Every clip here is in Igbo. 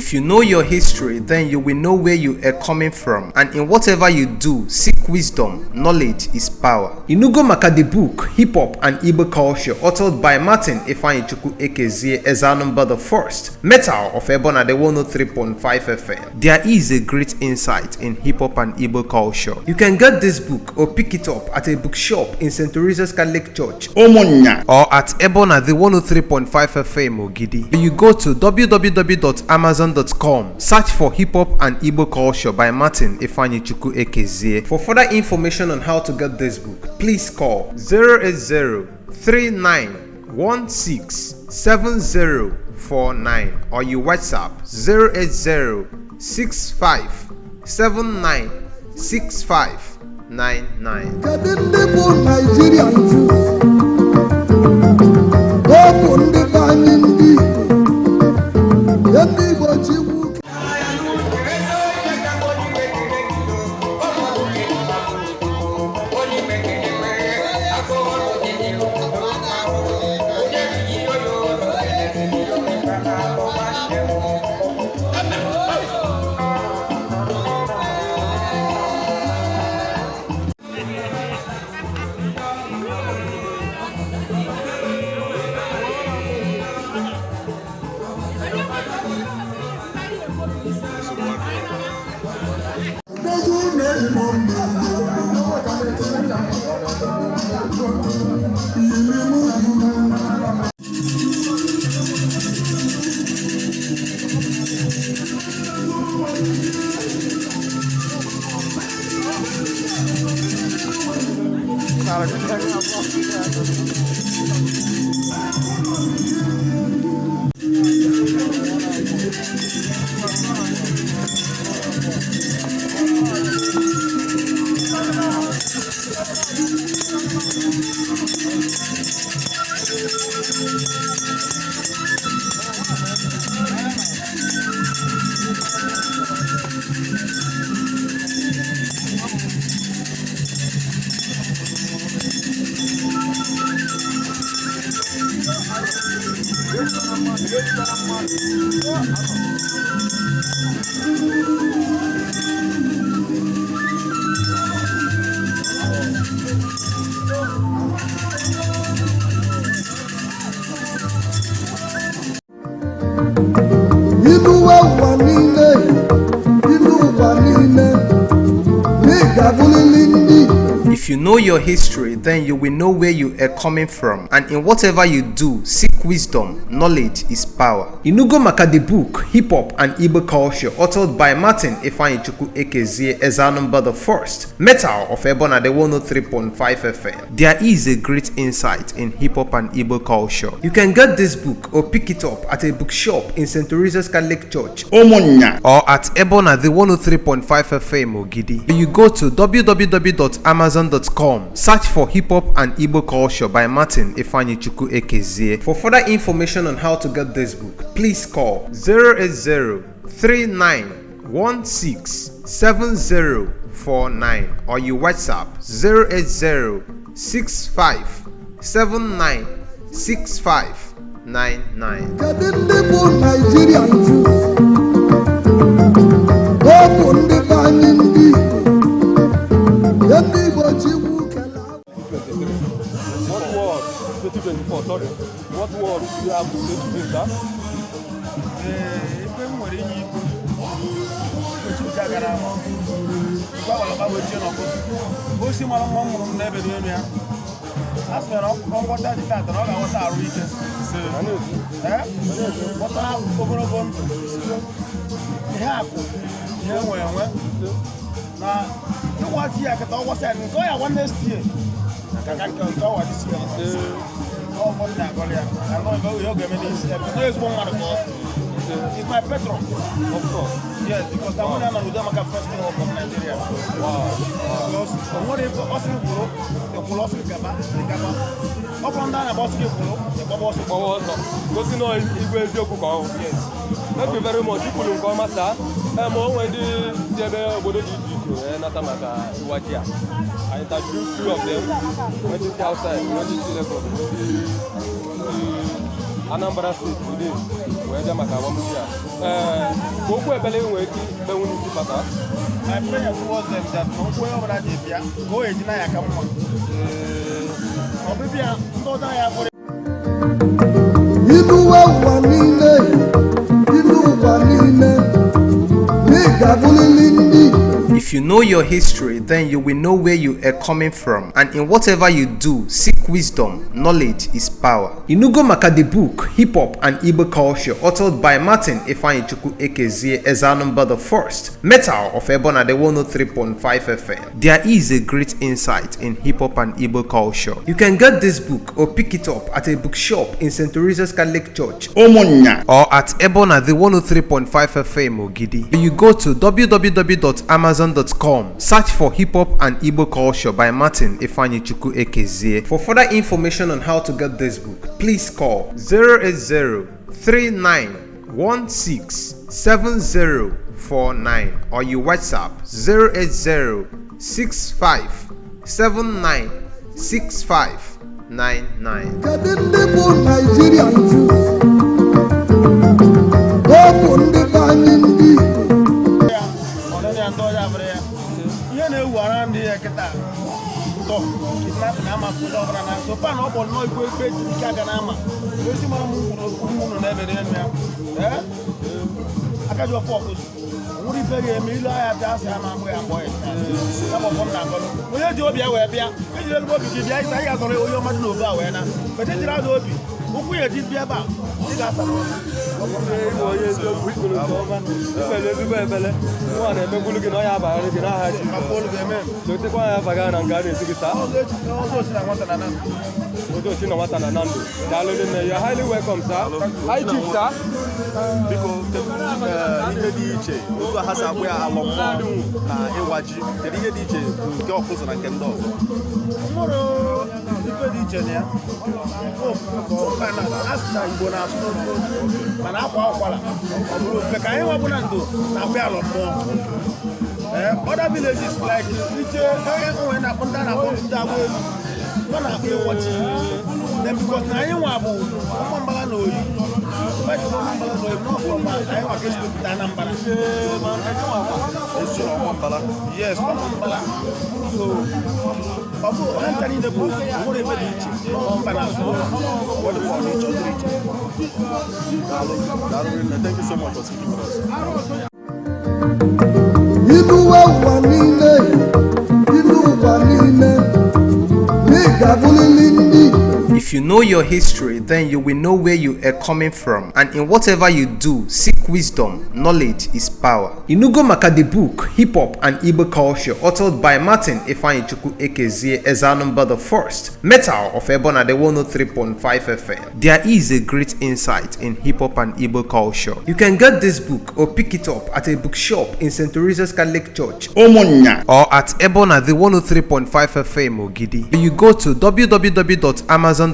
If you know your history, then you will know where you are coming from. And in whatever you do, seek wisdom. Knowledge is power. Inugo maka the book, Hip Hop and Igbo Culture, authored by Martin Ifeanyichukwu Ekezie Ezanumba the First, Metal of Ebona the 103.5 FM. There is a great insight in hip hop and Igbo culture. You can get this book or pick it up at a bookshop in St. Teresa's Catholic Church Ụmụnnya. Or at Ebona the 103.5 FM Ogidi. You go to www.amazon.com, search for Hip Hop and Igbo Culture by Martin Ifeanyichukwu Ekezie. For further information on how to get this book, please call 080 3916 7049 or you WhatsApp 080 65 79 6599. Kedu ndị bụ Naijiria nju? Ọ bụ ndị be anyị, ndị Igbo, ndị Igbo chikwu. Iluwe ụwa niile, ilu ụwa niile, na ị ga-abụrịrị ndị Igbo. If you know your history, then you will know where you are coming from. And in whatever you do, seek wisdom. Knowledge is power. Inugo maka the book, Hip Hop and Igbo Culture, authored by Martin Ifeanyichukwu Ekezie Ezanumba the First, Metal of Ebona the 103.5 FM. There is a great insight in hip hop and Igbo culture. You can get this book or pick it up at a bookshop in St. Teresa's Catholic Church Ụmụnnya. Or at Ebona the 103.5 FM Ogidi. You go to www.amazon.com, search for Hip Hop and Igbo Culture by Martin Ifeanyichukwu Ekezie. For further information on how to get this book, please call 080 3916 7049 or you WhatsApp 080 65 79 6599. Kedu ndị bụ Naijiria nju? Ọ bụ ndị be anyị, ndị Igbo, ndị Igbo chikwu kele. 2023. What word, 2024, sorry. What word do you have to say to him, sir? Ee, ife m nwere inye ikwu ochibicha gara ama igwe agbalagba wee chie n'ọkụ osi mara mma m mụrụ m n'ebe n'elu ya a sị na ọ ngwọta dị tata na ọ ga-aghọta arụ ike. Ee, ghọta ogologo ndụ, ihe akụ, ihe enwe enwe na ịgwa ji ya kịta ọgwọsa ya nke ọ ya gwa next year ka nke ọwa this year ọ ụfọdụ na-agọrọ ya na ihe ọ ga-eme n'isi ya na ezigbo mmadụ ka ọ. He's my patron. Of course. Yes, because na nwunye nọ n'udo maka first king of Nigeria. Because o nwere ife ọ sị gị kwuru, ịkwụrụ, ọ sị gị gaba, ịgaba. Ọ bụrụ ndị a na-agba ọsọ gị kwuru, ịgbaba ọsọ. Gbawa ọsọ. Gosi na igwe eziokwu ka ọ hụ. Yes. Thank you very much. Ikwulu nke ọma, sir. Ee, ma o nwere ndị si ebe obodo dị iche iche wee nata maka ịwa ji a. I interviewed few of them. Ndị si outside, ndị si Lagos, ndị Anambra State today wee bịa maka agbamji a. Ee, ka okwu ekpere nwee ike ikpenwu n'isi pata. My prayer towards them that na okwu onye ọbụla ji bịa ka o eji na ya ka mma. Ọbịbịa ndị ọzọ ya bụrụ Iluwe ụwa niile, ilu ụwa niile, na ị ga-abụrịrị ndị Igbo. If you know your history, then you will know where you are coming from. And in whatever you do, seek wisdom. Knowledge is power. Inugo maka the book, Hip Hop and Igbo Culture, authored by Martin Ifeanyichukwu Ekezie Ezanumba the First, Metal of Ebona the 103.5 FM. There is a great insight in hip hop and Igbo culture. You can get this book or pick it up at a bookshop in St. Teresa's Catholic Church Ụmụnnya. Or at Ebona the 103.5 FM Ogidi. You go to www.amazon.com, search for Hip Hop and Igbo Culture by Martin Ifeanyichukwu Ekezie. For further information on how to get this book, please call 080 3916 7049 or you WhatsApp 080 65 79 6599. Kedu ndị bụ Naijiria nju? Ọ bụ ndị be anyị ndị Igbo. Ya ọdịdị ya ndị ọzọ abụrụ ya ihe na-ewu ara ndị ya kịta tọ kidnapping na ama onye ọbụla na so fa na ọ kpọrọ nnọọ ikwe ikpe ike aka na ama osi mara m nwuru na ebe n'elu ya. Ee, aka ji ọfọ ọkụzụ nwere ife ga-eme ilu ahịa bịa asị ya ma agbụ ya mgbọ ya ya bụ ọfọ m na-agọlụ onye ji obi ya wee bịa ejiri ezigbo obi gị bịa ịsa ị ga-azọrọ onye ọma dị n'obe a wee na bete jiri azụ obi ụkwụ ya eji bịa ebe a ị ga-asa n'ọnụ. Ịbụ onye eziokwu ikpuru nke ọma ikpere ezigbo ekpere nwa na-emegbulu gị na ọ ya abaghara gị n'aha Jizọs. Maka olu ga-eme m. Chetakwa ya abaghara na nke a na-esi gị saa. Ọzọ echi ọzọ ochi na nwata na na Otu ochi na nwata na Nando. Daalụ nne, you are highly welcome, sir. High Chief, sir. Biko, kedu ihe dị iche otu a ha si akpụ ya alọ mmụọ na ịwa ji? Kedu ihe dị iche nke ọkụzụ na nke ndị ọzọ? Nwere ife dị iche na ya ofufe ka na asị na Igbo na-asụ n'otu otu mana akwa ụkwara ọ bụrụ ofufe ka anyị nwabụ na ndo na-akpụ ya alọ mmụọ. Ee, other villages like iche onwe na-akpọ ndị a na-akpọ ndị agba elu ọ na-akpụ ịwọchi then because na anyị nwa bụ ụmụ mbala na oyi ụmụ mbala na oyi n'ọfọ ma anyị nwa ka esi pụta Anambra. Esi n'Ọmambala? Yes, Ọmambala. So ọ bụ ha ncha niile bụ ofu, o nwere ebe dị iche mba na-asụ ọ dịkwa ọ dị iche ọ dịrị iche. Daalụ, daalụ rinne. Thank you so much for speaking with us. Iluwe ụwa niile, ilu ụwa niile, na ị ga-abụrịrị ndị Igbo. If you know your history, then you will know where you are coming from. And in whatever you do, seek wisdom. Knowledge is power. Inugo maka the book, Hip Hop and Igbo Culture, authored by Martin Ifeanyichukwu Ekezie Ezanumba the First, Metal of Ebona the 103.5 FM. There is a great insight in hip hop and Igbo culture. You can get this book or pick it up at a bookshop in St. Teresa's Catholic Church Ụmụnnya. Or at Ebona the 103.5 FM Ogidi. You go to www.amazon.com,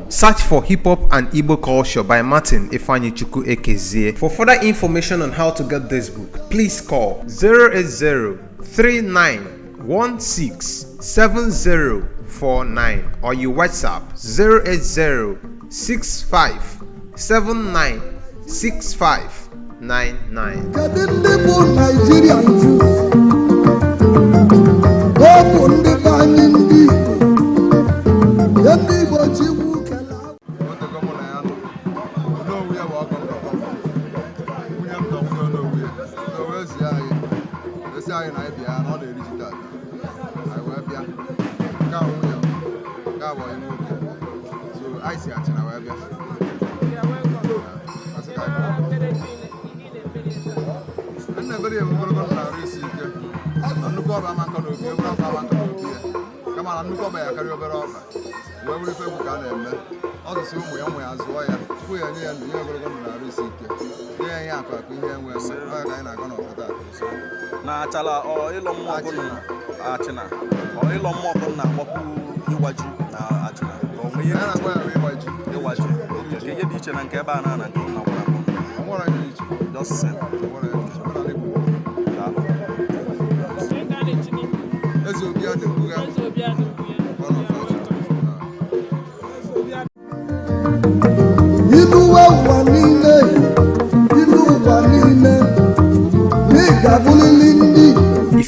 search for Hip Hop and Igbo Culture by Martin Ifeanyichukwu Ekezie. For further information on how to get this book, please call 080 3916 7049 or you WhatsApp 080 65 79 6599. Kedu ndị bụ Naijiria nju? Ọ bụ ndị be anyị ndị Igbo. Ndị Igbo Chukwu kele. Otego mụ na ya nọ. Onowu ya bụ ọgọ m ọgọ m. Nwunye m nọ nwunye onowu ya. So wee zie anyị, esi anyị na anyị bịa na ọ na-eri ji tata. Anyị wee bịa. Nke a nwunye m, nke a bụ ọyị nwoke. So anyị si Achịna wee bịa. Asị ka anyị bịa. Nna ebere ya ogologo ndụ na-arụ isi ike. Na nnukwu ọba ama nkọ n'obi, obere ọba ama nkọ n'obi ya. Kama na nnukwu ọba ya karịa obere ọba. Wee were ife egwu ka a na-eme. Ọ zụsị ụmụ ya, ụmụ ya zụọ ya. Chukwu ya nye ya ndụ, nye ya ogologo ndụ na arụ isi ike. Nye ya ihe akụ akụ ihe enwe enwe. Ọ ya ka anyị na-agọ n'ọfọ taa. Na achala ọ ịlọ mmụọ bụ Achịna, ọ ịlọ mmụọ bụ na-akpọkwu ịwa ji na Achịna ka ọ nwee ihe Anyị dị na-akpọ ya bụ ịwa ji. Iche ịwa ji. Okay, ka ihe dị iche na nke ebe a na nke ụlọ akwụkwọ akpọ? Ọ nwere ihe dị iche. Just same. Ọ nwere ihe dị iche. Omenala Igbo. Daalụ. Eze Obi Adịmbuga. One of us. Ilu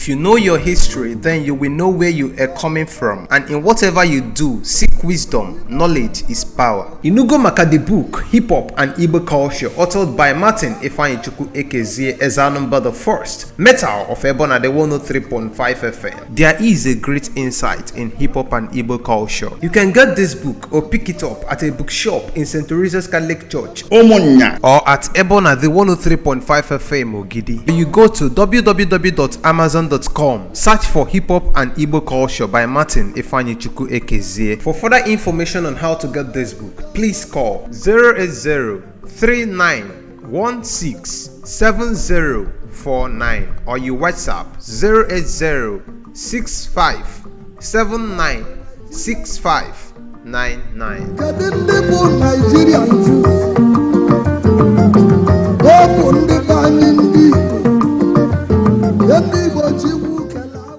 If you know your history, then you will know where you are coming from. And in whatever you do, seek wisdom. Knowledge is power. Inugo maka the book, Hip Hop and Igbo Culture, authored by Martin Ifeanyichukwu Ekezie Ezanumba the First, Metal of Ebona the 103.5 FM. There is a great insight in hip hop and Igbo culture. You can get this book or pick it up at a bookshop in St. Teresa's Catholic Church Ụmụnnya. Or at Ebona the 103.5 FM Ogidi. You go to www.amazon.com, search for Hip Hop and Igbo Culture by Martin Ifeanyichukwu Ekezie. For further information on how to get this book, please call 080 3916 7049 or you WhatsApp 080 65 79 65 99. Kedu ndị bụ Naijiria nju?